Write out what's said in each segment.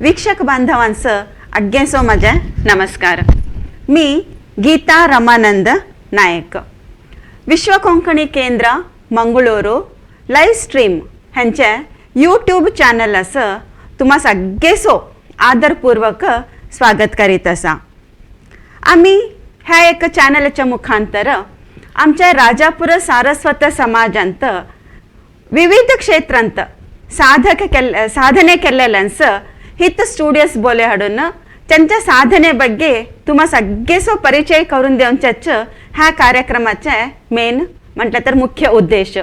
वीक्षक बांधवांचं अग्गेसो माझे नमस्कार. मी गीता रमानंद नायक, विश्व कोंकणी केंद्र मंगळुरू लाईव्ह स्ट्रीम ह्यांचे यूट्यूब चॅनल असं तुम्हा सगळेसो आदरपूर्वक स्वागत करीत असा. आम्ही ह्या एक चॅनलच्या मुखांतर आमच्या राजापूर सारस्वत समाजांत विविध क्षेत्रांत साधक केल साधने केल्लेल्यांचं हित स्टुडियोस बोले हाडून त्यांच्या साधने ಬಗ್ಗೆ तुम्हा सगळेसो परिचय करून दिवच्याच ह्या कार्यक्रमाचे मेन म्हटलं तर मुख्य उद्देश.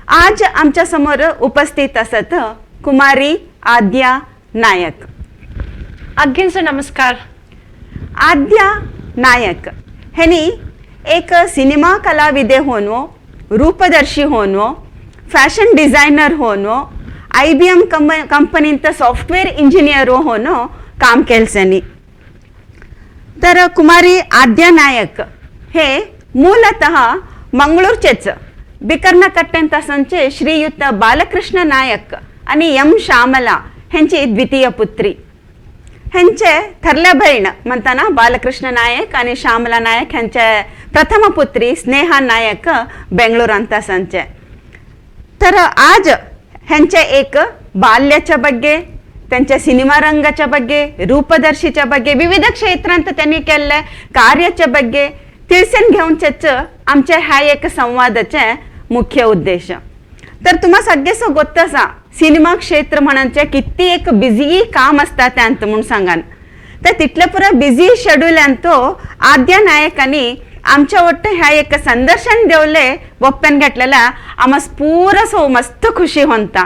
आज आमच्या समोर उपस्थित असत कुमारी आद्या नायक. अग्गेंसो नमस्कार. आद्या नायक ह्यांनी एक सिनेमा कलाविदे होनो, रूपदर्शी होनो, फॅशन डिझायनर होनो, IBM कंपनींत सॉफ्टवेअर इंजिनियर होनो काम केलसेनी. तर कुमारी आद्या नायक हे ಮೂಲತಃ मंगळूरचेच बिकर्णकट्टेंत असंचे श्रीयुत बालकृष्ण नायक आणि एम श्यामला ह्यांची द्वितीय पुत्री. ह्यांचे थरल्या बहीण म्हणताना बालकृष्ण नायक आणि श्यामला नायक ह्यांचे प्रथम पुत्री स्नेहा नायक बेंगळूरांत असंचे. तर आज ह्यांच्या एक बाल्याच्या ಬಗ್ಗೆ, त्यांच्या सिनेमा रंगाच्या ಬಗ್ಗೆ, रूपदर्शीच्या ಬಗ್ಗೆ, विविध क्षेत्रांत त्यांनी केल्ले कार्याच्या ಬಗ್ಗೆ तिळसेन घेवचेच आमच्या ह्या एक संवादाचे मुख्य उद्देश. तर तुम्हा सगळेसो गोत्त आसा, सिनेमा क्षेत्र म्हणचे किती एक बिझी काम असता त्यांत म्हूण सांगान. तर तितले पुरो बिझी शेड्युलान तो आद्या नायकांनी आमच्या वट्ट ह्या एक संदर्शन देवले वप्प्यान घेतलेला आमास पुरसो मस्त खुशी होता.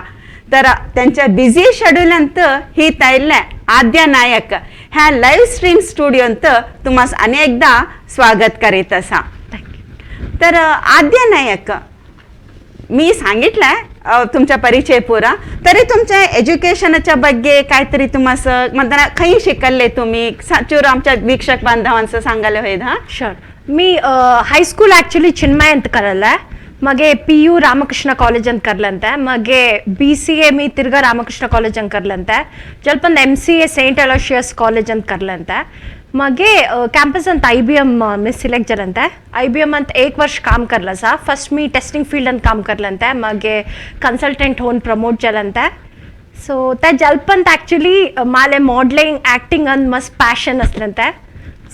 तर त्यांच्या बिझी शेड्युलांत ही तायल्ले आद्या नायक ह्या लाईव्ह स्ट्रीम स्टुडियोंत तुम्हास अनेकदा स्वागत करीत असा. तर आद्या नायक, मी सांगितलंय तुमच्या परिचय पुरा, तरी तुमच्या एज्युकेशनाच्या ಬಗ್ಗೆ काहीतरी तुम्हास म्हणताना खंय शिकल्ले तुम्ही चूर आमच्या वीक्षक बांधवांचं सांगायला होईल हा. शुअर. मी हायस्कूल ॲक्च्युली चिन्मय ಅಂತ ಕರಲ್ಲ, ಮಗೆ PU Ramakrishna college ಅಂತ ಕರ್ಲಂತೆ, ಮಗೆ BCA me ತಿರ್ಗಾ ರಾಮಕೃಷ್ಣ ಕಾಲೇಜ್ ಅಂತ ಕರ್ಲಂತೆ, ಜಲ್ಪಂದ್ MCA Saint Aloysius college ಅಂತ ಕರ್ಲಂತೆ, ಮಗೆ ಕ್ಯಾಂಪಸ್ ಅಂತ IBM miss select ಜಲಂತೆ. IBM ಅಂತ एक वर्ष काम करला सा. फर्स्ट मी टेस्टिंग फील्ड ಅಂತ काम करलंते, ಮಗೆ ಕನ್ಸಲ್ಟೆಂಟ್ ಹೋನ್ ಪ್ರಮೋಟ್ ಜಲಂತೆ. ಸೊ त्या जल्पंत ॲक्च्युली माले मॉडलिंग ॲक्टिंग अन मस्त पॅशन असलंते,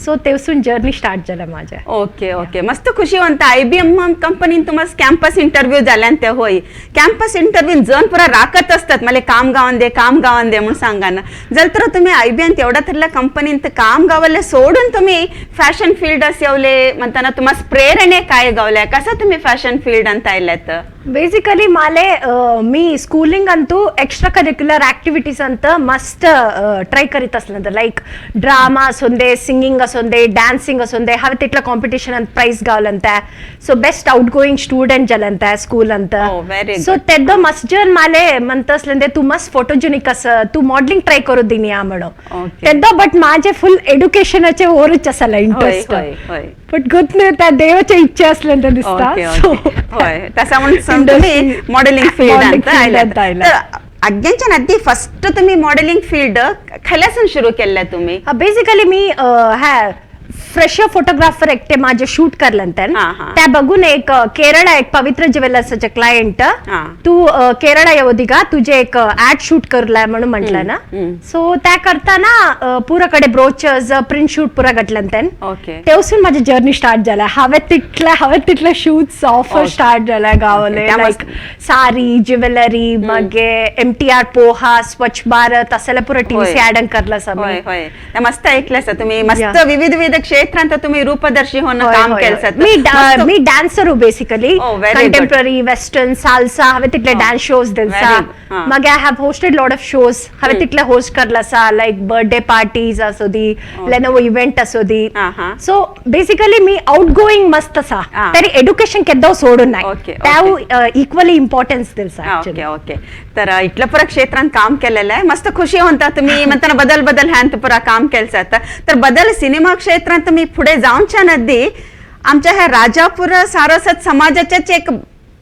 सो तेवसून जर्नी स्टार्ट झालं माझे. ओके ओके, मस्त खुशी होता. IBM कंपनीन तुम्हाला कॅम्पस इंटरव्ह्यू झाल्यान ते होय. कॅम्पस इंटरव्ह्यू जण पुरा राखत असतात, मला काम गावन दे, काम गावन दे म्हणून सांगा ना. जर तर तुम्ही IBM तेवढा थरल्या कंपनीन काम गावले सोडून तुम्ही फॅशन फील्ड येवले म्हणताना तुम्हाला प्रेरणे काय गावल्या, कसं तुम्ही फॅशन फील्ड ಅಂತ आयल्यात? बेसिकली माले मी स्कूलिंग ಅಂತೂ ಎಕ್ಸ್ಟ್ರಾ ಕರಿಕ್ಯುಲರ್ ಆಕ್ಟಿವಿಟೀಸ್ ಅಂತ ಮಸ್ತ್ ಟ್ರೈ करीत असलंत, लाईक ड्रामा असोंदे, सिंगिंग असोंदे, డాన్సింగ్ असोंदे, हांवें तितलो कॉम्पिटिशन ಅಂತ ಪ್ರೈಸ್ गावलंते. So best out going student जालंते school ಅಂತ. Oh, very so good. तेद्दो मस्त जन माले म्हणत असलंते, तू मस्त फोटोजेनिक अस, तू मॉडलिंग ट्राय करू दिनी या म्हणून. तेद्दो बट माझे फुल एड्युकेशनाचे वरूच आसला इंटरेस्ट. होय होय बट गुत न्ही, त्या देवाच्या इच्छा असल्यान दिसता. ओके ओके, होय, तसं म्हणून तुम्ही मॉडेलिंग फील्ड Modeling ಅಂತ field आयल्यात. ಅಂತ आयल्यात. तर अग्यांच्यान आधी फर्स्ट तुम्ही मॉडेलिंग फील्ड खल्यासून सुरू केलं तुम्ही? बेसिकली मी ह्या फ्रेशर फोटोग्राफर एकटे माझे शूट करलंते. हा, हा. त्या बघून एक केरळा एक पवित्र ज्वेलर्सचे क्लायंट, तू केरळा येऊ का, तुझे एक ऍड शूट करलाय म्हणून म्हटलं ना. सो त्या करताना पुराकडे ब्रोचर्स प्रिंट शूट पुरा घटलंते. तेवसून माझी जर्नी स्टार्ट झाला. हवे तितले शूट्स ऑफर स्टार्ट झाला गावले. त्यामुळे लाईक सारी, ज्वेलरी, मगे MTR poha, स्वच्छ भारत असले पुरा टीव्ही ऍड करला. होय होय, त्या मस्त ऐकलं तुम्ही मस्त. विविध विविध क्षेत्रांत तुम्ही रूपदर्शी होणं काम केलं. मी मी dancer basically. Oh, very good. Contemporary, western, salsa हवे तितले डान्स शोज दिलसा. हा. मगे I have hosted lot of shows, हवे तितले होस्ट करलासा, लाईक बर्थडे पार्टीज असो दी, लेनोवो इव्हेंट असो दी. हा, हा. So basically me out going मस्त असा, तरी एड्युकेशन केद्दाव सोडून नाही, त्याव इक्वली इम्पॉर्टन्स दिलसा. ओके ओके, तर इतलं पुरा क्षेत्रात काम केलेलं आहे. मस्त खुशी होता. तुम्ही म्हणताना बदल बदल ह्यांत पुरा काम केलं. तर बदल सिनेमा क्षेत्रात तुम्ही पुढे जाऊनच्या नदी आमच्या ह्या राजापूर सारस्वत समाजाच्याच एक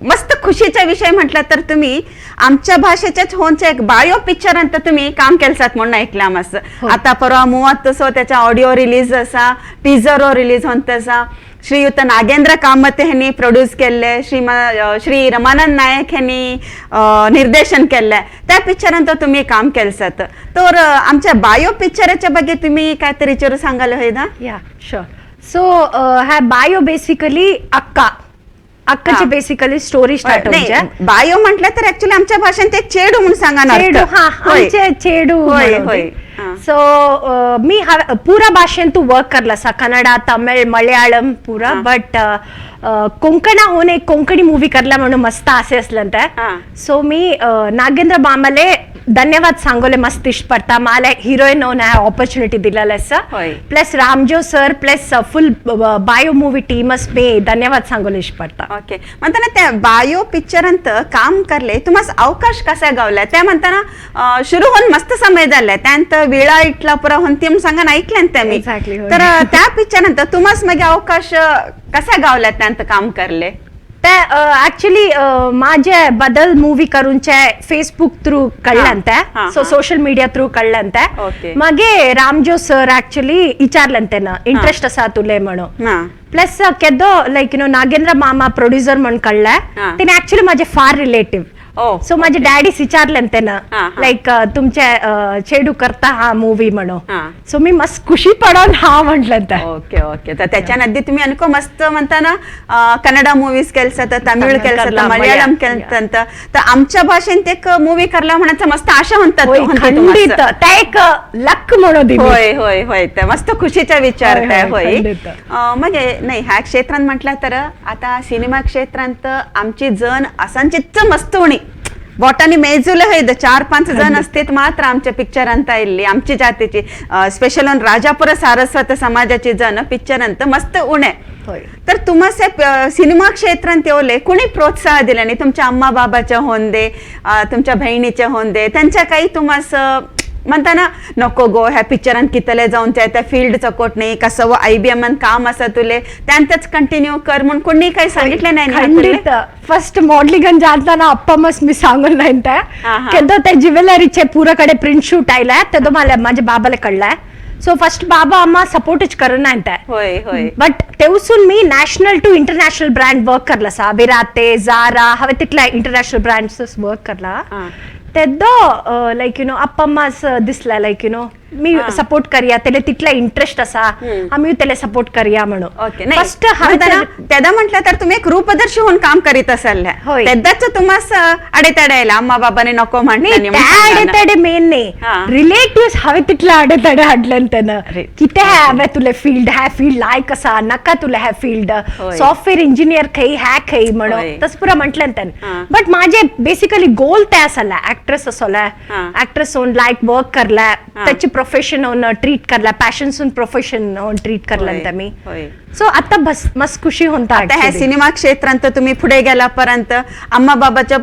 मस्त खुशीचा विषय म्हटलं तर तुम्ही आमच्या भाषेच्याच होनच्या एक बायो पिक्चर अंत तुम्ही काम केलसात म्हणून ऐकला मस्त. हो. आता परवा 30 सो त्याचा ऑडिओ रिलीज असा, टीजर रिलीज होत असा. श्रीयुत नागेंद्र कामत ह्यांनी प्रोड्यूस केले, श्री रमानंद नायक ह्यांनी निर्देशन केलंय. त्या पिक्चरांत तुम्ही काम केलसात. तर आमच्या बायो पिक्चराच्या ಬಗ್ಗೆ तुम्ही काहीतरी विचारू सांगायला होय ना? या, शुअर. सो ह्या बायो बेसिकली अक्का अक्काची बेसिकली स्टोरी स्टार्ट नाही, म्हणजे बायो म्हटलं तर ऍक्च्युली आमच्या भाषेत ते चेडू म्हणून सांगा ना चेडू, अर्थ. हा. होय. आमचे चेडू. होय, होय. हा. सो मी पुरा भाषेन तू वर्क करला सा, कन्नडा, तमिळ, मल्याळम पुरा. बट कोंकणा होऊन एक कोंकणी मूवी करला म्हणून मस्त आसे असलंत. सो मी नागेंद्र मामाले धन्यवाद सांगोले मस्त इष्ट पडता, मला हिरोईन होऊन ऑपॉर्च्युनिटी दिलेलं. होय. Plus Ramjo sir plus full Bayo movie teams मी धन्यवाद सांगोले इष्ट पडता. ओके, म्हणताना त्या बायो पिक्चरांत काम करले तुम्हाला अवकाश कसा गावला? त्या म्हणताना सुरू होऊन मस्त समय झालाय, त्यांत विळा इटला पुरा होऊन ती म्हणून सांगा ना ऐकल्यान त्या मी. Exactly, होय. तर त्या पिक्चरांत तुम्हाला मग अवकाश कसा गावला, त्यांत काम करले? ते ऍक्च्युली माझे बदल मूवी करूनचे फेसबुक थ्रू कळलंते. हा, सो हा. सोशल मीडिया थ्रू कळलंते. मागे रामजो सर ऍक्च्युली विचारलंते ना, इंटरेस्ट असा तुले म्हणून. प्लस केदो लाईक you know Nagendra मामा प्रोड्युसर म्हणून कळलंय. त्याने ऍक्च्युली माझे फार रिलेटिव्ह. सो माझे डॅडीस विचारलंते ना, हा, हा. लाईक तुमचे चेडू करता हा मूवी म्हणून. सो मी मस्त खुशी पडून हा म्हटलं. ओके ओके, तर त्याच्या नदी तुम्ही अनको मस्त म्हणताना कन्नडा मूवीज केलसत, तमिळ तमिळ केलसत, करला, मल्याळम मलयाळम. केलसत, तर आमच्या भाषेत एक मूवी करला म्हणायचं मस्त आशा म्हणतात होय, म्हणते खंडित. तुम्हाला. त्या एक लक म्हणून दिली. होय होय होय, तर मस्त खुशीचा विचार होय, त्या. होय, होय. खंडित. म्हणजे नाही, ह्या क्षेत्रात म्हटलं तर आता सिनेमा क्षेत्रांत आमची जण असांचीच मस्त होणी बोटांनी मेजूल होय, 4-5 जण असते मात्र आमच्या पिक्चरांत आयिल्ली आमची जातीची, स्पेशल ऑन राजापुर सारस्वत समाजाची जण पिक्चरांत मस्त उणे. तर तुम्हाला सिनेमा क्षेत्रांत येवले कोणी प्रोत्साह दिला नाही? तुमच्या अम्मा बाबाच्या होऊन दे, तुमच्या बहिणीच्या होऊन दे, त्यांच्या काही तुम्हाला म्हणताना नको गो ह्या पिक्चरांत कितले जाऊन त्या त्या फील्ड चकोट नाही कसं व IBM काम असं तुले त्यांतच कंटिन्यू कर म्हणून कोणी काही सांगितलं नाही ना तुले? ಖಂಡಿತ. ಫಸ್ಟ್ ಮಾಡ್ಲಿಂಗ್ ಜಾತಾನ ಅಪ್ಪ ಮಸ್ मी सांगून नाही. हा, हा. केदो ते ज्वेलरीचे पुरा कडे प्रिंट शूट आयलाय, तेदो मला माझ्या बाबाला कळलाय. सो फर्स्ट बाबा अम्मा सपोर्टच करून नाही. होय होय बट तेवसून मी national to international brand work करला सा, विराते, जारा हवे तितल्या इंटरनॅशनल ब्रँड्स वर्क करला. तेदो लाईक you know अप्पा अम्मास दिसला like you know me support करया, त्याला तितला इंटरेस्ट असा, आम्ही त्याला सपोर्ट करया म्हणून. ओके, नाही फर्स्ट म्हणताना तेदा म्हटलं तर तुम्ही एक रूपदर्शी होऊन काम करीत असाल. होय. तेदाच तुम्हाला अडेतडे आयला, अम्मा बाबाने नको नाही, म्हटलं? त्या अडेतडे मेन नाही, रिलेटिव्ह हवे तिथले अडेतडे हाडले त्यानं. किती हवे तुला फील्ड, ह्या फील्ड लायक असा नका तुला ह्या फील्ड, सॉफ्टवेअर इंजिनियर खै ह्या खै म्हणून तसं पुरा म्हटलं त्यानं. बट माझे बेसिकली गोल ते असला ऍक्ट्रेस असला, ऍक्ट्रेस होऊन लायक वर्क करला, त्याची प्रोफेशन होऊन ट्रीट करला, पॅशन प्रोफेशन होऊन ट्रीट करला मी. सो आता बस मस्त खुशी होता. आता ह्या सिनेमा क्षेत्रांत तुम्ही पुढे गेल्यापर्यंत अम्मा बाबाच्या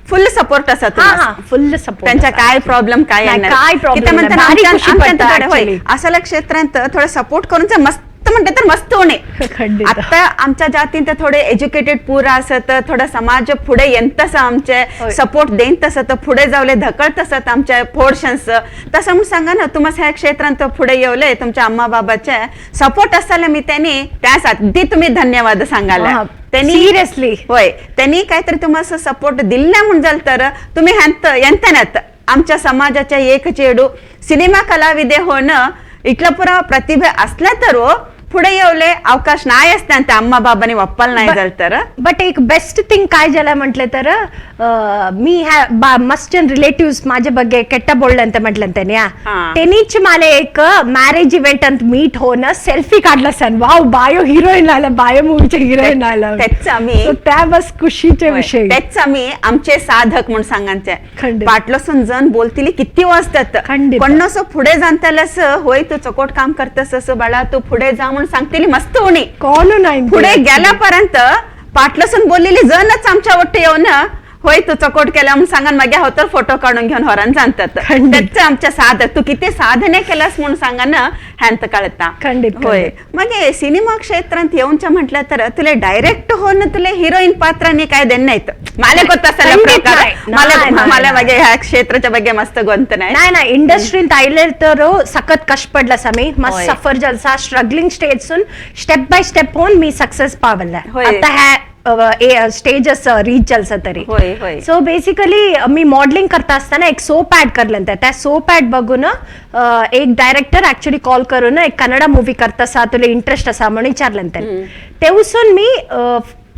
फुल सपोर्ट असा तुम्हाला? फुल सपोर्ट. त्यांचा काय प्रॉब्लेम काय नाही, येणार? काय problem किती म्हणतात नाही. भारी खुशी आमच्या पडतं कडे, होय. actually. असल्या क्षेत्रांत थोडं सपोर्ट करून जर मस्त म्हणते तर मस्त होणे. आता आमच्या जातीन तर थोडे एज्युकेटेड पुरा असत, थोडं समाज पुढे येत तसं आमचे सपोर्ट देईन तसं तर पुढे जावले धकळत तसं आमच्या पोर्शन्स तसं म्हणून सांगा ना, तुम्हाला ह्या क्षेत्रांत पुढे येवले तुमच्या अम्मा बाबाचे सपोर्ट असायला मी त्यांनी त्यास अगदी तुम्ही धन्यवाद सांगायला. त्यांनी सिरियसली. होय, त्यांनी काहीतरी तुम्हाला सपोर्ट दिला म्हणून झालं तर तुम्ही ह्यांत यंतनात आमच्या समाजाच्या एक चेडू सिनेमा कलाविदे होणं इतलं पुरा प्रतिभा असल्या तर हो, पुढे येवले अवकाश नाही असताना अम्मा बाबांनी वापरला नाही झालं तर. बट एक बेस्ट थिंग काय झालं म्हटलं तर मी ह्या मस्त रिलेटिव्ह माझ्या ಬಗ್ಗೆ ಕೆಟ್ಟ बोललं म्हटलं त्यांनी, त्यांनीच मला एक मॅरेज इव्हेंट ಅಂತ मीट होऊन सेल्फी काढला sir, wow bio heroine आलं, बायो मूवीचे हिरोईन आलं. त्याच आम्ही So त्या बस खुशीचे विषय. त्याच आम्ही आमचे साधक म्हणून सांगायचे. पाटलसून जण बोलतील किती वाजतात कोणासं पुढे जाणतालस, होय तू चकोट काम करतस असं बाळा तू पुढे जा म्हणून सांगतील मस्त होणे. कोण नाही पुढे गेल्यापर्यंत पाटलसून बोललेली जणच आमच्या वट्ट येऊन होय तू चकोट केला म्हणून सांगान मागे हांव तर फोटो काडून घेवन हॉरान सांगतात. खंडित. तेच आमच्या साधक तू किती साधने केलास म्हणून सांगा ना ह्यांत कळता. खंडित, होय. मागे सिनेमा क्षेत्रांत येवच्या म्हटलं तर तुला डायरेक्ट होऊन तुला हिरोईन पात्रांनी काय देण नाहीत मला ಗೊತ್ತಲ್ಲ ಖಂಡಿತ ಪ್ರಕಾರ. नाही. मला नाही, नाही, मला नाही. ಬಗ್ಗೆ ह्या क्षेत्राच्या ಬಗ್ಗೆ मस्त ಗೊಂತ नाही. नाही नाही, इंडस्ट्रीत आयले तर सखत कष्ट पडला मी, मस्त होय. सफर जलसा स्ट्रगलिंग स्टेजसून स्टेप बाय स्टेप होऊन मी सक्सेस पावला. होय. आता ह्या स्टेजस रीच जलसा तरी. होय, होय. सो बेसिकली मी मॉडेलिंग करता असताना एक सोप ऍड करलं, त्या सोप ऍड बघून एक डायरेक्टर ऍक्च्युली कॉल करून एक कन्नडा मूवी करता असा तुला इंटरेस्ट असा म्हणून विचारलं. तेवसून मी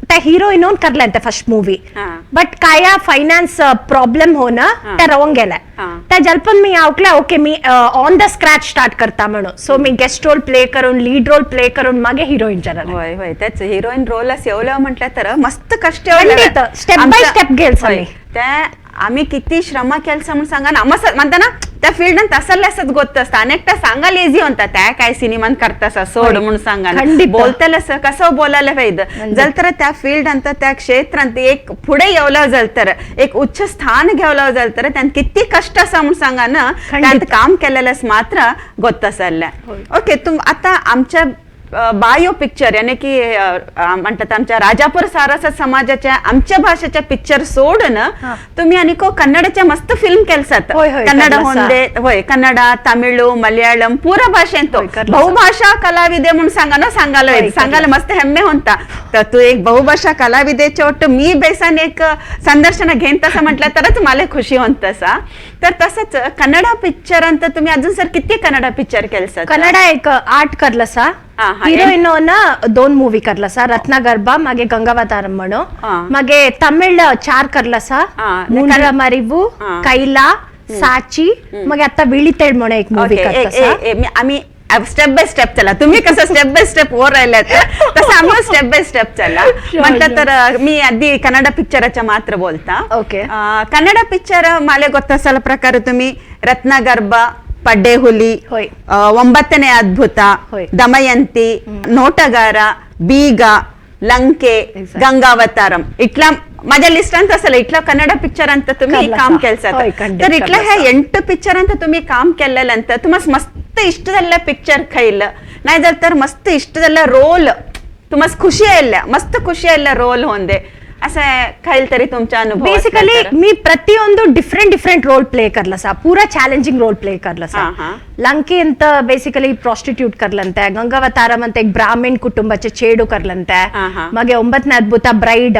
त्या हिरोईन करलं फर्स्ट मूवी. हा. बट काय फायनान्स प्रॉब्लेम होणं हा. त्या राहून गेला. हा. त्या जलपण मी ऐकलं okay me on the scratch start करता म्हणून, सो मी गेस्ट रोल प्ले करून लीड रोल प्ले करून मागे हिरोईन झालं. होय होय, त्याच हिरोईन रोल येवलं म्हटलं तर मस्त कष्ट. खंडित. Step by step गेल्स आम्ही. त्या आम्ही किती श्रम केलसा म्हणून सांगा ना, आम्हा म्हणता ना त्या फील्ड तसं असत गोत असता अनेकटा सांगायला इझी होता त्या काय सिनेमान करतासा सोड होय. म्हणून सांगा ना. खंडित. बोलताला कसं बोलायला पाहिजे जल तर त्या फील्ड अंत त्या क्षेत्रांत एक पुढे येवलं जल तर एक उच्च स्थान घेवलं जल तर त्यात किती कष्ट असा म्हणून सांगा ना, खंडित. त्यात काम केलेलंच मात्र गोत्तसल्ल. होय. ओके, तुम आता आमच्या बायो पिक्चर याने की म्हणतात आमच्या राजापूर सारस्वत समाजाच्या आमच्या भाषेच्या पिक्चर सोडून हा. तुम्ही आणि कन्नडच्या मस्त फिल्म केलसात. होय, होय, कन्नड करलासा. होंदे, होय, कन्नड, तमिळ, मಲयाळम पूरा भाषेंत होय, करलासा. बहुभाषा कलाविदे म्हणून सांगा ना, सांगायला होय, सांगायला मस्त हेम्मे होता. तर तू एक बहुभाषा कलाविदेच्या ಒಟ್ಟು मी बेसन एक संदर्शन घेन तसं म्हटलं तरच मला खुशी होतसा. तर तसंच कन्नडा पिक्चर ಅಂತ तुम्ही अजून सर किती कन्नडा पिक्चर केलसात? कन्नडा एक 8 करलसा. हा, हा. हिरोईन 2 मूवी करलसा, रत्नगर्भा मागे गंगावतारम म्हणू. हा. मागे तमिळ 4 करलसा, हा. मुंड्रा मरिवू, हा. कैला, साची, मग आता विळीतेड म्हणून एक मूवी ओके, करतसा. आम्ही स्टेप बाय स्टेप चला, तुम्ही कसं स्टेप बाय स्टेप वर राहिलात तसं आम्ही स्टेप बाय स्टेप चला. Sure, म्हटलं sure. तर मी आधी कन्नडा पिक्चराच्या मात्र बोलता. Okay. Kannada picture मला ಗೊತ್ತಸಲ ಪ್ರಕಾರ तुम्ही रत्नगर्भ, ಪಡ್ಡೆಹುಲಿ, होय. ಒಂಬತ್ತನೇ ಅದ್ಭುತ, होय. ದಮಯಂತಿ, ನೋಟಗಾರ, ಬೀಗ, ಲಂಕೆ, Exactly. Gangavataram इटला माझ्या लिस्टांत असेल इटला कन्नड पिक्चर ಅಂತ तुम्ही करलासा. काम केलसात. होय, ಖಂಡಿತ तर इटला करलासा. ह्या 8 पिक्चर ಅಂತ तुम्ही काम केलेलं ಅಂತ तुम्हाला मस्त इष्टದಲ್ಲ पिक्चर खैल नाही जर तर मस्त इष्टದಲ್ಲ रोल तुम्हाला खुशी आयल्या, मस्त खुशी आयल्या रोल होंदे असं खैल तरी तुमच्या अनुभव. बेसिकली मी ಪ್ರತಿಯೊಂದು ಡಿಫ್ರೆಂಟ್ ಡಿಫ್ರೆಂಟ್ ರೋಲ್ ಪ್ಲೇ करलसा, ಪೂರಾ ಚಾಲೆಂಜಿಂಗ್ ರೋಲ್ ಪ್ಲೇ करलसा. हा, हा. ಲಂಕೆ ಅಂತ ಬೇಸಿಕಲಿ ಪ್ರಾಸ್ಟಿಟ್ಯೂಟ್ करलंತೆ, ಗಂಗಾವತಾರಂ ಅಂತ एक ಬ್ರಾಹ್ಮಣ್ ಕುಟುಂಬचे ಚೇಡು करलंತೆ, हा, हा. ಮಗೆ ಒಂಬತ್ತನೇ ಅದ್ಭುತ ಬ್ರೈಡ್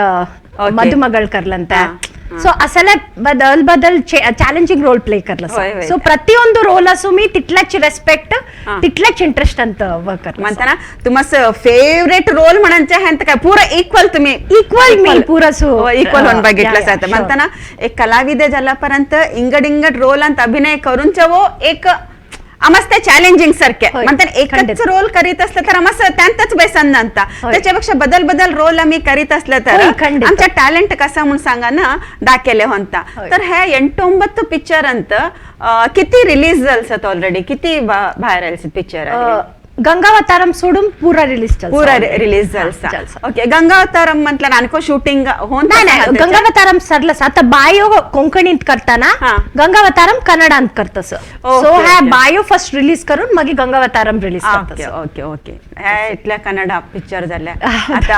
Okay. ಮದುಮಗಳ್ करलंತೆ. हा, हा. ಸೊ ಅಸಲ ಬದಲ್ ಬದಲ್ ಚಾಲೆಂಜಿಂಗ್ ರೋಲ್ ಪ್ಲೇ करलसा. होय, होय. ಸೊ ಪ್ರತಿಯೊಂದು ರೋಲ್ असू मी तितलाच रेस्पेक्ट, हा. तितलाच इंटरेस्ट ಅಂತ वर्क करलसा. म्हणताना तुम्हाला फेवरेट रोल म्हणायचे आहे काय पुरा इक्वल तुम्ही Equal मी पुरा सो इक्वल होऊन बघितलं या, या, जातं. sure. म्हणताना एक कलाविदे झाल्यापर्यंत इंगड इंगड रोल ಅಂತ अभिनय करून वो एक आम्हाला ते चॅलेंजिंग सारखे होय, म्हणतात एकच खंडित. रोल करीत असलं तर आम्हाला त्यांतच बेसन नंता होय. त्याच्यापेक्षा बदल बदल रोल आम्ही करीत असलं तर होय, खंडित. आमच्या टॅलेंट कसा म्हणून सांगा ना दाखवले होता. होय. तर ह्या 8 9 पिक्चर अंत किती रिलीज झालसत ऑलरेडी, किती बाहेर आलसत पिक्चर? गंगावतारम सोडून पुरा रिलीज पूरा रिलीज झालसा. ओके, गंगावतारम म्हटलं आणखी शूटिंग होऊन नाही नाही, गंगावतारम सरलस आता बायो कोंकणीत करताना हा. गंगावतारम कन्नडात करतस. ओके, सो ह्या ओके. बायो फर्स्ट रिलीज करून मागीर गंगावतारम रिलीज ओके करतस. ओके ओके, ह्या इतल्या कन्नडा पिक्चर झाल्या. आता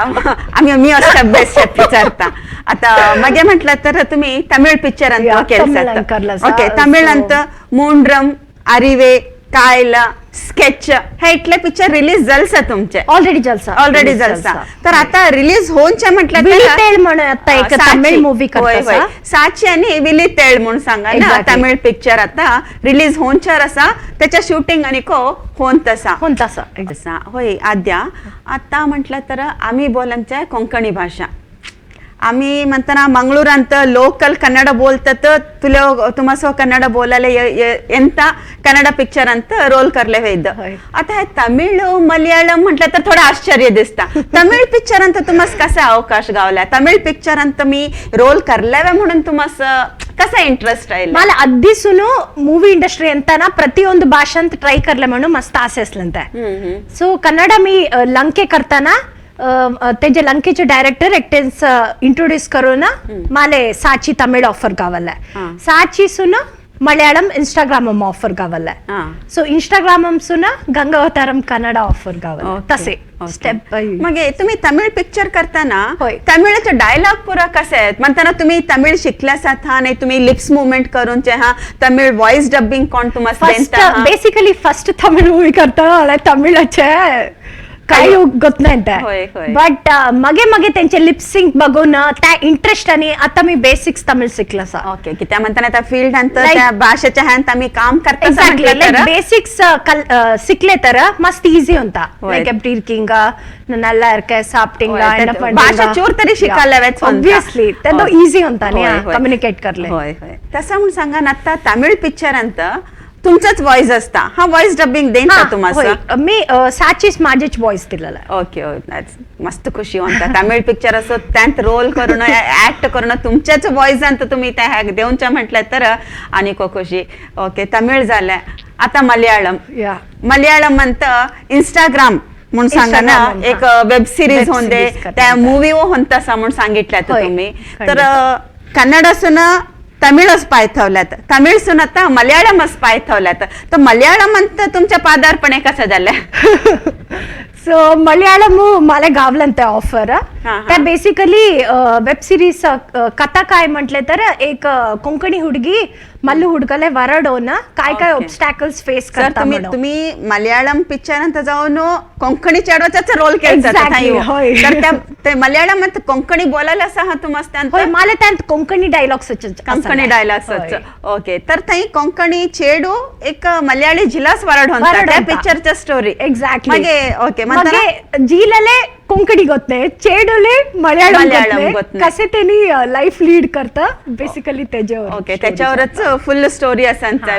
आम्ही मी स्टेप बाय स्टेप विचारता. आता मागे म्हटलं तर तुम्ही तमिळ पिक्चर या, ಅಂತ तमिळान करलासा. ओके, तमिळ So- ಅಂತ मूंड्रम, अरिवे, कायला, स्केच हे इतले पिक्चर रिलीज जलसा तुमचे. ऑलरेडी जलसा. ऑलरेडी जलसा. तर आता रिलीज होऊनचे म्हटलं तर विळीतेळ म्हणून आता एक साची. तमिळ मूवी होय, करता. होय. साची आणि विली तेळ म्हणून सांगा ना, Exactly. Tamil picture आता रिलीज होऊनच्यार असा, त्याच्या शूटिंग आणि को होऊन तसा होऊन तसा. असा. होय आद्या, आता म्हटलं तर आम्ही बोलांच्या कोंकणी भाषा आम्ही म्हणताना मंगळूर लोकल कन्नड बोलतात, तुला तुम्हाला कन्नड बोलायला ಎಂತ कन्नड पिक्चर ಅಂತ रोल करले होईद. होय. आता हे तमिळ मलयाळम म्हटलं तर थोडं आश्चर्य दिसता. तमिळ पिक्चर ಅಂತ तुम्हाला कसा अवकाश गावला? तमिळ पिक्चर ಅಂತ मी रोल करल्यावे म्हणून तुम्हाला कसा इंटरेस्ट आहे? मला ಅದ್ದಿಸುನು ಮೂವಿ ಇಂಡಸ್ಟ್ರಿ ಅಂತಾನ ಪ್ರತಿಯೊಂದು ಭಾಷೆ ಅಂತ ಟ್ರೈ करले म्हणून मस्त ಆಸೆ असलंತೆ. ಸೊ ಕನ್ನಡ ಮೀ ಲಂಕೆ करताना तेजे लंकेचे डायरेक्टर एकटेन्स इंट्रोड्यूस करून माले साची तमिळ ऑफर गावले. साची सुन मलयाळम इंस्टाग्राम ऑफर गावले. सो इंस्टाग्राम सुन गंगावतारम कन्नड ऑफर गावले. तसे स्टेप बाय. मगे तुम्ही तमिळ पिक्चर करताना तमिळचे डायलॉग पुरा कसे आहेत म्हणताना तुम्ही तमिळ शिकल्यासात हा नाही तुम्ही लिप्स मुवमेंट करून हा तमिळ व्हॉइस डबिंग कोण तुम्हाला first basically first Tamil movie करताना तमिळाचे काही गोत नाही. बट मगे मगे त्यांचे लिपसिंग बघून त्या इंटरेस्ट आणि आता मी बेसिक्स तमिळ शिकला सा. ओके, की त्या म्हणताना त्या फील्ड नंतर त्या भाषेच्या ह्यांत आम्ही काम करतो. एक्झॅक्टली, लाईक बेसिक्स शिकले तर मस्त इझी होता. लाईक எப்படி இருக்கீங்க, நல்லா இருக்கேன், சாப்பிட்டீங்களா, என்ன பண்றீங்க, भाषा चूर तरी शिकायला ऑब्विसली तो इझी होता नाही कम्युनिकेट करले. होय होय, तसं म्हणून सांगा ना, आता तमिळ पिक्चर अंत तुमचंच व्हॉइस असता हा व्हॉइस डबिंग देईन का तुम्हाला? मी साचीच माझेच व्हॉइस दिलेला. ओके, मस्त खुशी होता. तमिळ पिक्चर असो त्यांत रोल करून ऍक्ट करून तुमच्याच व्हॉइस अंत तुम्ही त्या देऊनच्या म्हटलं तर आणि खुशी. ओके, तमिळ झालं, आता मलयाळम. मलयाळम म्हणत इंस्टाग्राम म्हणून सांगा ना, एक वेब सिरीज होते त्या मूवी होता म्हणून सांगितलं तुम्ही. तर कन्नड सुन तमिळच पायथवल्यात, तमिळ सुन आता मलयाळमच पायथवल्यात, तर मलयाळम ಅಂತ तुमच्या पादार्पणे कसं झालं? ಸೊ मलयाळम मला गावलंत ऑफर. त्या बेसिकली वेब सिरीज कथा काय म्हटले तर एक कोंकणी हुडगी मल्लू हुडगले वरडोन काय काय ऑब्स्टॅकल्स फेस करता. तुम्ही मलयाळम पिक्चर अंत जाऊन कोंकणी चेडवाचाच रोल केला तर त्या मलयाळम कोंकणी बोलायला सहा तुम्हाला? मला त्यात Konkani dialogues. Konkani dialogues, okay. तर थंय कोंकणी चेडू एक मलयाळी जिलाच वरड होता त्या पिक्चरच्या स्टोरी. एक्झॅक्टली. मगे ओके, मगे जिलले कोंकणी गोत नाही, चेडूले मलयाळम गोत, कसे त्यांनी लाईफ लीड करता बेसिकली त्याच्यावर. ओके, त्याच्यावरच फुल स्टोरी असांचा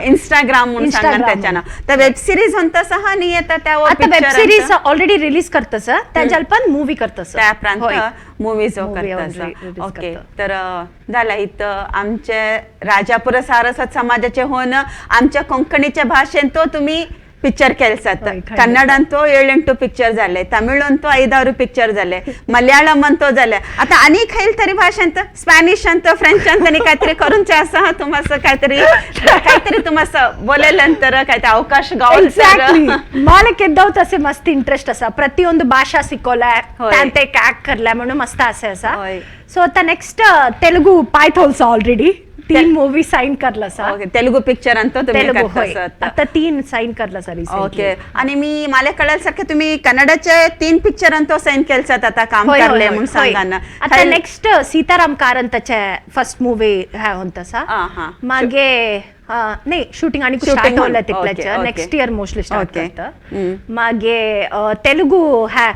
इंस्टाग्राम म्हणून सांगा त्याच्यानं. तर वेब सिरीज होता सहा नाही आता त्या आता वेब सिरीज ऑलरेडी रिलीज करतस, त्याच्यावर पण मूवी करतस. त्या प्रांत मूवीज करतस. ओके, तर झालं इथं आमचे राजापुर सारस्वत समाजाचे होणं आमच्या कोंकणीच्या भाषेत तो तुम्ही पिक्चर केलसात. कन्नड ಅಂತೂ 7-8 पिक्चर झाले, तमिळ ಅಂತೂ 5-6 पिक्चर झाले, मलयाळम ಅಂತೂ झाले, आता आणि खैल तरी भाषांत स्पॅनिश अंत फ्रेंच अंत आणि काहीतरी करूनचे असं तुम्हाला काहीतरी काहीतरी तुम्हाला बोलेलंतर काहीतरी ಅವಕಾಶ गावल. एक्झॅक्टली, मला केद्दाव तसे मस्त इंटरेस्ट असा ಪ್ರತಿಯೊಂದು ಭಾಷಾ शिकवलाय ते कॅक करलाय म्हणून मस्त असे असा. सो आता नेक्स्ट तेलुगू पायथोल्स ऑलरेडी 3 मूवी साइन करला सा. तेलुगू पिक्चर अंत तेलुगू आता 3 साइन करला सर. ओके, आणि मी मला कळल्यासारखे तुम्ही कन्नडचे 3 पिक्चर अंत साइन केलसात आता काम करले म्हणून सांगा ना. आता नेक्स्ट सीताराम कारंतचे फर्स्ट मूवी है होता सा. मागे नाही शूटिंग आणि स्टार्ट होलं तिकडचे नेक्स्ट इयर मोस्टली स्टार्ट करतं. मागे तेलुगू है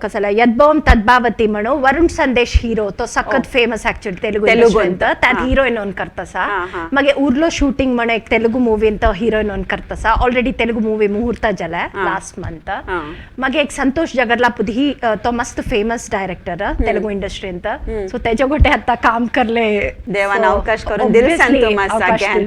कसला यद्भवम तद्भावती म्हणून वरुण संदेश हिरो, तो सखत फेमस ऍक्च्युअली तेलुगू तेलुगू अंत त्यात हिरोईन ऑन करतसा. मागे उर्लो शूटिंग म्हणून एक तेलुगू मूवी अंत हिरोईन ऑन करतसा. ऑलरेडी तेलुगू मूवी मुहूर्त झालाय लास्ट मंथ. मागे एक संतोष जगरलापुद ही तो मस्त फेमस डायरेक्टर तेलुगू इंडस्ट्री अंत, सो त्याच्या गोटे आता काम करले. देवान अवकाश करून दिल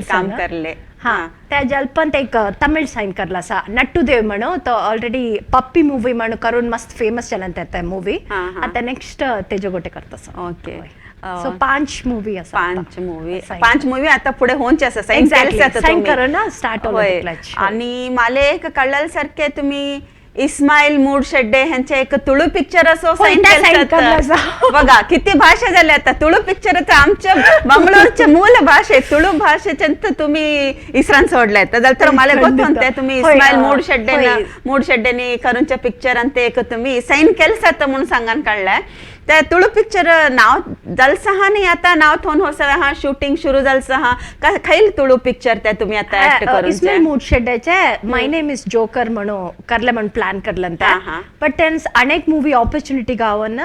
काम करले. हा, त्या जलपंत एक तमिळ साइन करला सा नट्टुदेव म्हणून, तो ऑलरेडी पप्पी मूवी म्हणून करून मस्त फेमस झाला त्या मूवी. आता नेक्स्ट तेजो गोटे करतस. ओके, सो 5 मूवी असा. 5 मूवी, 5 मूवी आता पुढे होऊनचे असा साइन साइन करून स्टार्ट होईल. आणि मला एक कळल्यासारखे तुम्ही इस्माईल मूडशेड्डे ह्यांचे एक तुळू पिक्चर असो साइन बघा किती भाषा झाल्या आता. तुळू पिक्चर आमच्या मंगळूरच्या मूल भाषे तुळू भाषेच्या तुम्ही इसरान सोडलाय तर मला ಗೊತ್ತು ಅಂತೆ तुम्ही इस्माईल मूडशेड्डे मूडशेड्डेनी करूनच्या पिक्चर ಅಂತ एक तुम्ही साइन केलसात म्हणून सांगान कळलाय. त्या तुळू पिक्चर नाव जलसहा नाही आता नाव थोन होसवे हा शूटिंग सुरू जलसहा का खैल तुळू पिक्चर त्या तुम्ही आता ऍक्ट करून? Ismail मूडशेड्डेचे my name is joker म्हणून करले म्हणून प्लॅन करलंत. बट त्यांस अनेक मूवी ऑपॉर्च्युनिटी गावन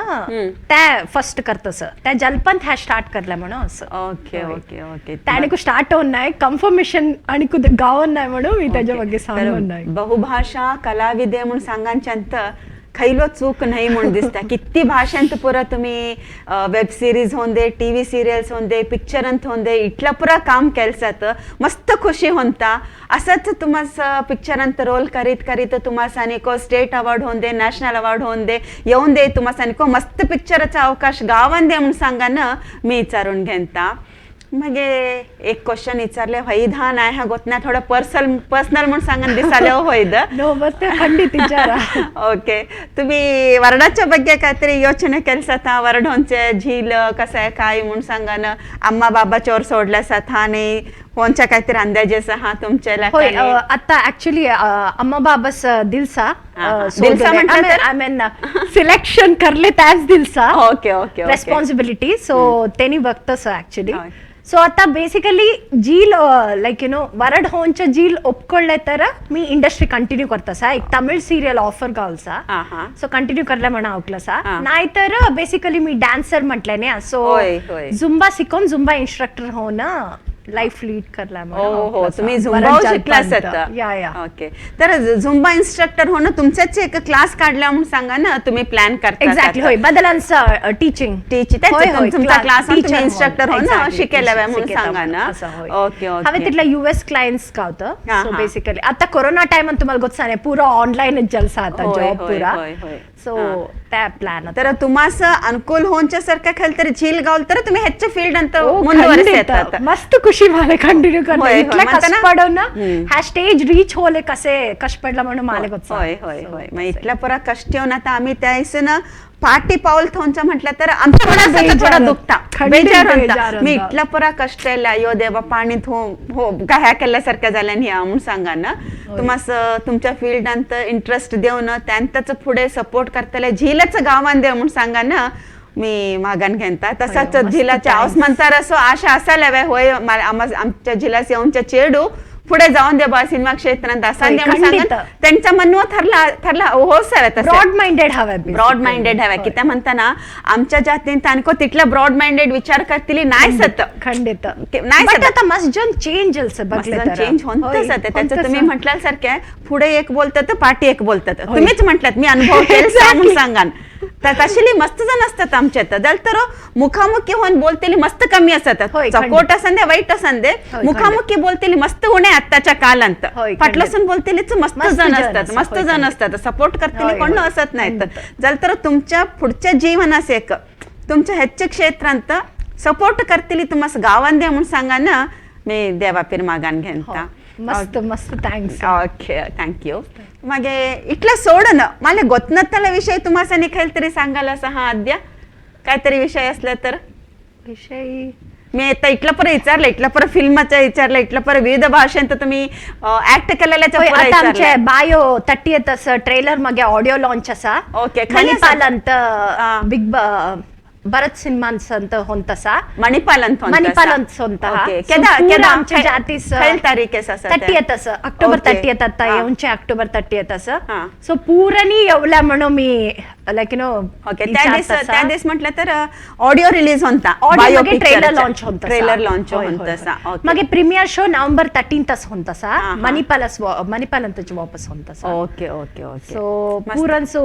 त्या फर्स्ट करतस त्या जलपंत ह्या स्टार्ट करले म्हणून असं. ओके ओके ओके, त्याने स्टार्ट होऊन नाही कन्फर्मेशन आणि गावन नाही म्हणून मी त्याच्या मागे सांगून नाही. बहुभाषा कलाविदे म्हणून सांगांच्या खैलो चूक नाही म्हूण दिसता. किती भाशेंत पुरा तुम्ही वेब सिरीज होंदे, टीव्ही सिरियल्स होंदे, पिक्चर अंत होंदे, इतला पुरा काम केलसात, मस्त खुशी होता. असंच तुम्हास पिक्चर अंत रोल करीत करीत तुम्हास अनेको स्टेट अवॉर्ड होंदे, नॅशनल अवॉर्ड होंदे, येऊन दे, तुम्हास अनेको मस्त पिक्चराचा अवकाश गावान दे म्हणून सांगा ना मी विचारून घेता. मगे एक क्वेश्चन विचारले होईद हा नाही हा गोत नाही, थोडं पर्सनल पर्सनल म्हणून सांगा दिसाले होईद. नो, ಮತ್ತೆ ಖಂಡಿತ ವಿಚಾರ. ओके, तुम्ही वरडाच्या ಬಗ್ಗೆ काहीतरी योजना केलसात हा? वरडोंचे झील कसं आहे काय म्हणून सांगा ना. अम्मा बाबाच्यावर सोडल्यासात हा आणि कोणच्या काहीतरी अंदाजेचा हा तुमच्या होय. लेकाने? आता ऍक्च्युली अम्मा बाबास दिलसा. हा, हा. दिलसा म्हटलं तर? I mean selection करले त्याच दिलसा. Okay okay okay responsibility, so त्यांनी बघतस ऍक्च्युली. होय. ಸೊ आता basically zeal like you know Varad होंच्या zeal ಒಪ್ಕೊಳ್ಳೆ ತರ मी इंडस्ट्री कंटिन्यू करता एक तमिळ सिरियल ऑफर गावसा. हा हा सो कंटिन्यू करले म्हणा आवकलसा. हा. नाहीतर बेसिकली मी डान्सर म्हटले ना, सो होय, होय. झुंबा शिकून झुंबा इन्स्ट्रक्टर हो ना लाईफ लीड करला. हो हो, तुम्ही झुंबा शिकला असत. या या. ओके, तर झुंबा इन्स्ट्रक्टर होणं तुमच्याच एक क्लास काढला म्हणून सांगा ना, तुम्ही प्लॅन करता. एक्झॅक्टली, होय, बदलांस टीचिंग. टीचिंग, तुमचा क्लास तुम्ही इन्स्ट्रक्टर हो ना शिकेला म्हणून सांगा ना. ओके हांवें ओके. तितले युएस क्लायंट्स गावतं. हा, सो हा. बेसिकली आता कोरोना टाइम तुम्हाला गोत्साने पुरा ऑनलाईन जलसा आता होय, जॉब होय, पुरा. होय, होय. सो हा. त्या प्लॅन. तर तुम्हास अनुकूल होऊनच्या सारखं खेळ तरी झील गावल तर तुम्ही ह्याच्या फील्ड ಅಂತ ಓ, ಮುಂದುವರಿಸಿ. ಖಂಡಿತ. ಮಸ್ತ್ ಖುಷಿ ಮಾಲೆ ಕಂಟಿನ್ಯೂ होय, करले. होय. इतले म्हणताना- कष्ट पडून ना हम्म. ह्या स्टेज रीच होले कसे कष्ट पडला म्हणून माले गोत्सा. होय होय होय, मग इतल्या परा कष्ट येऊन आता आम्ही त्या हिसून पाटी पाऊल थोंचा म्हटलं तर आमच्या मनात बेजार थोडा होता. दुखता, खंडीत बेजार होता. बेजार मी होता. इतला परा कष्ट येयला, अयो देवा, पाणी हो हो गाह्या केल्यासारख्या झाल्या न्ही म्हणून सांगा ना. तुम्हास तुमच्या फील्डांत इंटरेस्ट देऊन त्यांतच पुढे सपोर्ट करतले झीलच गावान देव म्हणून सांगा ना मी मागान घेता. तसाच मस्त. झिलाच्या thanks. हाऊस म्हणतार असो आशा असायला हवे होय आमच्या झिलास येऊनच्या चेडू पुढे जाऊन दे बा सिनेमा क्षेत्रात असा होय, दे म्हणून खंडित. सांगा त्यांचा मनवा ठरला ठरला हो सर तसं. ब्रॉड माइंडेड हवे. ब्रॉड माइंडेड हव्या की त्या म्हणताना आमच्या जातीन तानको तितला ब्रॉड माइंडेड विचार करतील नाही सत. खंडित. नाही बट सत. आता मस्त जन चेंज बघले. चेंज होतच जाते त्याचं. तुम्ही म्हटल्यासारखं पुढे एक बोलतात, पाठी एक बोलतात. होय. तुम्हीच म्हटलात मी अनुभव केला म्हणून सांगा. तर तशी मस्त जण असतात आमच्या इथं. जाल तर मुखामुखी होऊन बोलतेली मस्त कमी असतात. होय, चकोट असं दे, वाईट असं दे, होय, मुखामुखी बोलतेली मस्त उणे आत्ताच्या कालांत. होय, फाटलसून बोलतेलीच मस्त मस्त जण जण असतात, असतात, मस्त होय, जण खंडित. असतात, सपोर्ट करतील होय, कोण होय. असत नाहीत. जाल तर तुमच्या पुढच्या जीवनास एक तुमच्या हेच्च क्षेत्रांत सपोर्ट करतील तुम्हाला गावान दे म्हणून सांगा ना मी देवापीर मागान घेता. मस्त मस्त, thanks. Okay, thank you. मागे इतलं सोड ना मला गोतनत्तला विषय तुम्हाला खैल तरी सांगायला असं हा आद्या काहीतरी विषय असला तर. विषय मी आता इतलं पर विचारलं, इतलं पर फिल्माचं विचारलं, इतलं पर विविध भाषेंत तुम्ही ऍक्ट केलेल्याचं होय, पुरा आता आमचे विचारलं. बायो 30th trailer मगे ऑडिओ लॉन्च असा. ओके, खंय आसा? मणिपाल अंत हा. बिग भरत सिनेमांस अंत होंतसा. मणिपाल अंत होंतसा. मणिपाल अंत होंतहा. ओके. So, केदा पूरा केदा आमच्या जातीस खैल तारीख आसा ते? 30th, October okay. 30th आता हा. येऊनचे ऑक्टोबर 30th असं. हा. सो पुरनी येवला म्हणून मी लाईक you know okay, त्या दिस त्या दिस म्हटलं तर ऑडिओ रिलीज होता. ऑडिओ मगे ट्रेलर लॉन्च होंतसा. ट्रेलर लॉन्च होय, होय, होंतसा. होय. ओके. मगे प्रीमियर शो नोव्हेंबर 13th होंतसा. हा, हा. मणिपालस मणिपाल अंतच वापस होंतसा. Okay okay okay. सो मस्त. पुरनसो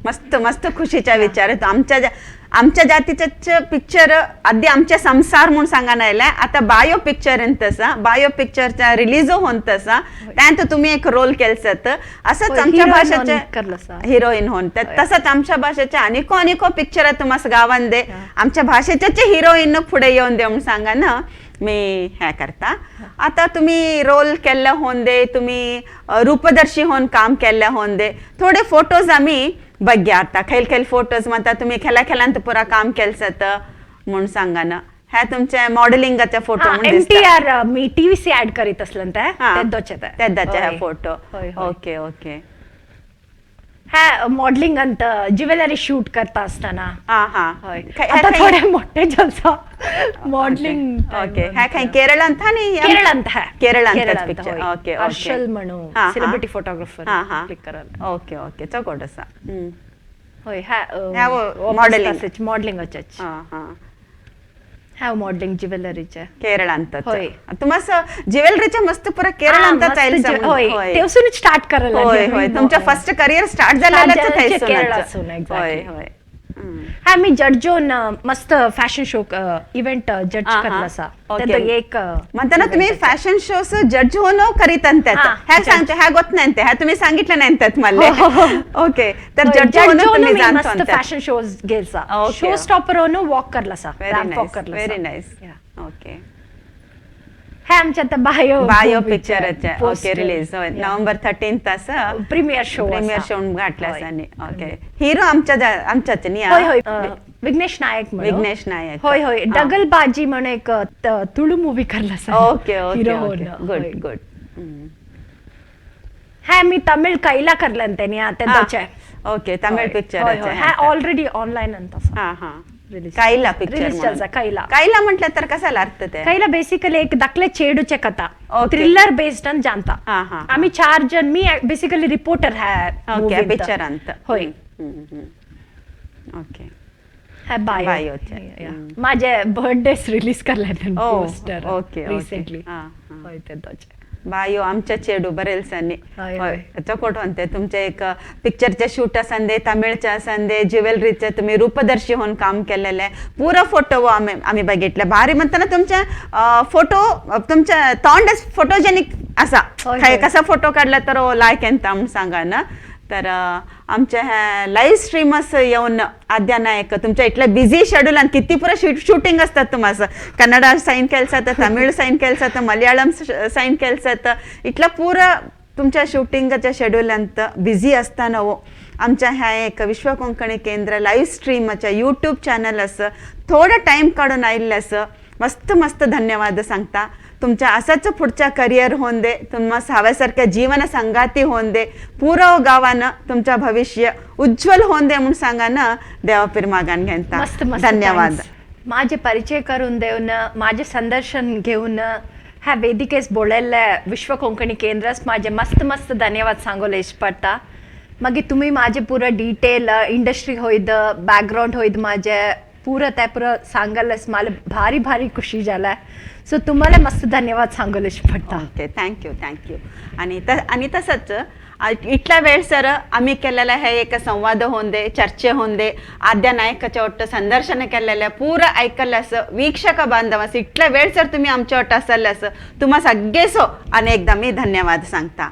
मस्त मस्त खुशीचा विचार आहे तो. आमच्या जातीचे पिक्चर आधी आमच्या संसार म्हणून सांगा नाही आता बायो पिक्चर तसा बायो पिक्चरचा रिलीज होऊन तसा त्यानंतर तुम्ही एक रोल केलसत असंच होय, आमच्या heroine भाषेचे होऊन करलसा. हिरोईन होऊन तर होय. तसंच आमच्या भाषेच्या अनेको अनेको पिक्चर तुम्हाला गावान दे हा. आमच्या भाषेचे हिरोईन पुढे येऊन दे म्हणून सांगा ना मी ह्या करता. आता तुम्ही रोल केल्लं होऊन दे, तुम्ही रूपदर्शी होऊन काम केल्लं होऊन दे, थोडे फोटोज आम्ही बघ्या आता खैल खैल फोटोज म्हणता तुम्ही खेळा खेळांत पुरा काम केलसत म्हणून सांगा ना. ह्या तुमच्या मॉडेलिंगाचा फोटो म्हणून एम टी दिसता. आर मी टीव्हीसी ऍड करीत असलं हा. तेद्दोचे ते. तेद्दाचे ह्या होय. फोटो. होय, होय. Okay okay. ह्या मॉडेलिंग अंत ज्वेलरी शूट करता असताना. हा हा. होय. ह्या आता खंय- थोडे मोठे जलसा मॉडेलिंग. ओके, ह्या खंय केरळ अंत न्ही? केरळ अंत हा. केरळ अंत केरळ अंत, पिक्चर. होय. Okay okay. हर्षल म्हणू हा, हा. सेलिब्रिटी फोटोग्राफर हा, हा. क्लिक कराल. ओके ओके, चौकोट असा. हम्म. होय, ह्या ह्या वापस modeling. तसेच मॉडेलिंग अचेच. हा हा. हांव मॉडलिंग ज्वेलरीचे. केरळ ಅಂತ. होय. तुम्हास ज्वेलरीचे मस्त पुरा केरळ ಅಂತ. होय, तेवसून स्टार्ट करायला. होय होय, तुमच्या फर्स्ट करिअर स्टार्ट झालेलं. केरळासून. होय होय. हा, मी जज मस्त फॅशन शो इव्हेंट जज करला सा. एक म्हणताना तुम्ही फॅशन शो जज होऊन करीत अंतात, ह्या सांगते, ह्या गोत नाही, ह्या तुम्ही सांगितलं नाही त्यात मला. ओके, तर जज होऊन तुम्ही मस्त फॅशन शोज गेलसा, शो स्टॉपर होऊन वॉक करला सा. वॉक करला. Very nice. Okay. हे आमच्या आता बायो बायो पिक्चराचे. ओके, रिलीज नोव्हेंबर 13 असं प्रीमियर शो. प्रीमियर शो घातला. ओके, हिरो आमच्या आमच्याच न्ही? होय होय, विघ्नेश नायक. विघ्नेश नायक. होय होय, डगलबाजी म्हणून एक तुळू मूवी करला. Okay okay, good good. हा, मी तमिळ कैला करलं न्ही तेदोचे. Okay, Tamil picture. हा, ऑलरेडी ऑनलाईन अंत. हा हा, कैला पिक्चर. कैला. कैला म्हटलं तर कसाला अर्थ ते? कैला बेसिकली एक दाखले चेडूचे कथा, थ्रिलर बेस्ड ಅಂತ जाणता. आम्ही चार जण, मी बेसिकली रिपोर्टर है. ओके, पिक्चर अंत. होय. ओके. है बायो. माझे बर्थडे रिलीज करले पोस्टर. ओके. रिसेंटली. होय, तेदोचे. बायो आमच्या चेडू बरेलसांनी. होय, चकोट म्हणते तुमचे एक पिक्चरचे शूट असंदे, तमिळचे असंदे, ज्वेलरीचे तुम्ही रूपदर्शी होऊन काम केलेलं आहे. पुरं फोटो आम्ही आम्ही बघितलं, भारी. म्हणताना तुमच्या फोटो, तुमच्या तोंडच फोटोजेनिक असा, काय कसा फोटो काढला तर लायक येता म्हणून सांगा ना. तर आमच्या ह्या लाईव्ह स्ट्रीमस येऊन आद्या नायक, तुमच्या इतलं बिझी शेड्यूल आणि किती पुरं शूटिंग असतात तुम्हाला, कन्नड साईन केलसात, तमिळ साईन केलसात, मलयाळम साईन केलसात, इतलं पुरं तुमच्या शूटिंगच्या शेड्यूल अंत बिझी असताना हो आमच्या ह्या एक विश्व कोंकणी केंद्र लाईव्ह स्ट्रीमच्या यूट्यूब चॅनल असं थोडं टाईम काढून आयिल्लें असं मस्त मस्त धन्यवाद सांगता. तुमच्या असाच पुढच्या करिअर होऊन दे, तुम्हा साव्यासारख्या जीवन संगाती होऊन दे, पुरं गावानं तुमच्या भविष्य उज्ज्वल होऊन दे म्हणून सांगा ना देवापीर मागान घेता. मस्त मस्त. धन्यवाद. माझे परिचय करून देऊन, माझे संदर्शन घेऊन ह्या वेदिकेस बोळयल्ले विश्व कोंकणी केंद्रस माझे मस्त मस्त धन्यवाद सांगोले इष्टपडटा. मागीर तुमी माझे पुरो डिटेल इंडस्ट्री होयद, बॅकग्राऊंड होयद, माझे पुरं ते पुरं सांगलेस, मला भारी भारी खुशी जाला. सो तुम्हाला मस्त धन्यवाद Sangole इष्टपडटा. Okay, thank you, thank you. आणि त आणि तसंच इतला वेळ सर आम्ही केलेला हे एक संवाद होऊन दे, चर्चे होऊन दे, आद्या नायकाच्या ಒಟ್ಟು संदर्शन केलेलं पूर ऐकलं असं वीक्षक बांधव, इतला वेळ सर तुम्ही आमच्या ಒಟ್ಟು असाल असं तुम्हा सगळेसो अनेकदा मी धन्यवाद सांगता.